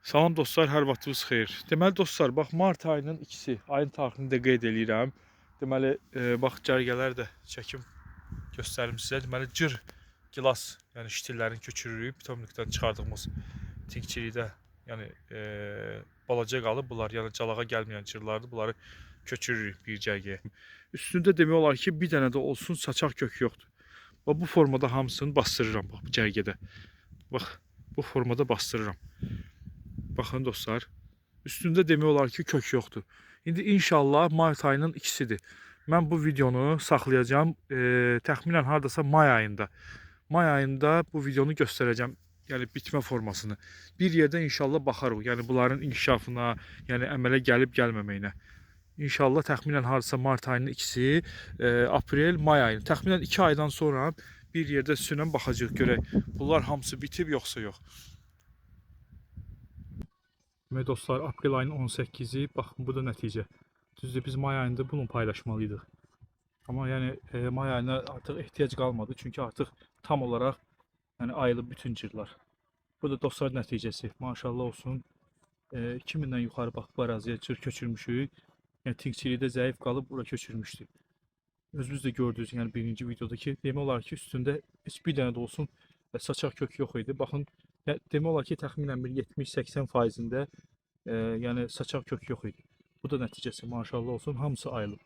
Salam dostlar, hər vaxtınız xeyir. Deməli dostlar, bax mart ayının 2-si, ayın tarixini də qeyd eləyirəm. Deməli, bax cərgələr də çəkim göstərim sizə. Deməli cır gilas, yəni şitillərini köçürürük. Pitomnikdən çıxardığımız tinkçilikdə, yəni balaca qalıb bunlar, yəni calağa gəlməyən cırlardır. Bunları köçürürük bir cərgəyə. Üstündə demək olar ki, bir dənə də olsun saçaq kök yoxdur. Bax bu formada hamısını bastırıram bax bu cərgədə. Bax bu formada bastırıram. Baxın dostlar, üstündə demək olar ki, kök yoxdur. İndi inşallah mart ayının 2-sidir. Mən bu videonu saxlayacağam təxminən hardasa may ayında. May ayında bu videonu göstərəcəm. Yəni bitmə formasını. Bir yerdə inşallah baxarıq. Yəni bunların inkişafına, yəni əmələ gəlib gəlməməyinə. İnşallah təxminən hardasa mart ayının 2-si, aprel, may ayının. Təxminən 2 aydan sonra bir yerdə sünən baxacağıq görək. Bunlar hamısı bitib yoxsa yox. Demək dostlar, aprel ayının 18-i, baxın bu da nəticə. Düzdür, biz may ayında bunu paylaşmalıydıq. Amma yəni may ayına artıq ehtiyac qalmadı. Çünki artıq tam olaraq yəni ayılıb bütün cırlar. Bu da dostlar nəticəsi. Maşallah olsun. 2000-dən yuxarı bax bu əraziyə cır köçürmüşük. Yəni tinkçilikdə zəif qalıb bura köçürmüşdük. Özünüz də gördünüz yəni birinci videoda ki, demək olar ki, üstündə heç bir dənə də olsun saçaq kök yox idi. Baxın, yəni demək olar ki, təxminən bir 70-80 faizində yəni saçaq kök yox idi. Bu da nəticəsi maşallah olsun, hamısı ayılıb.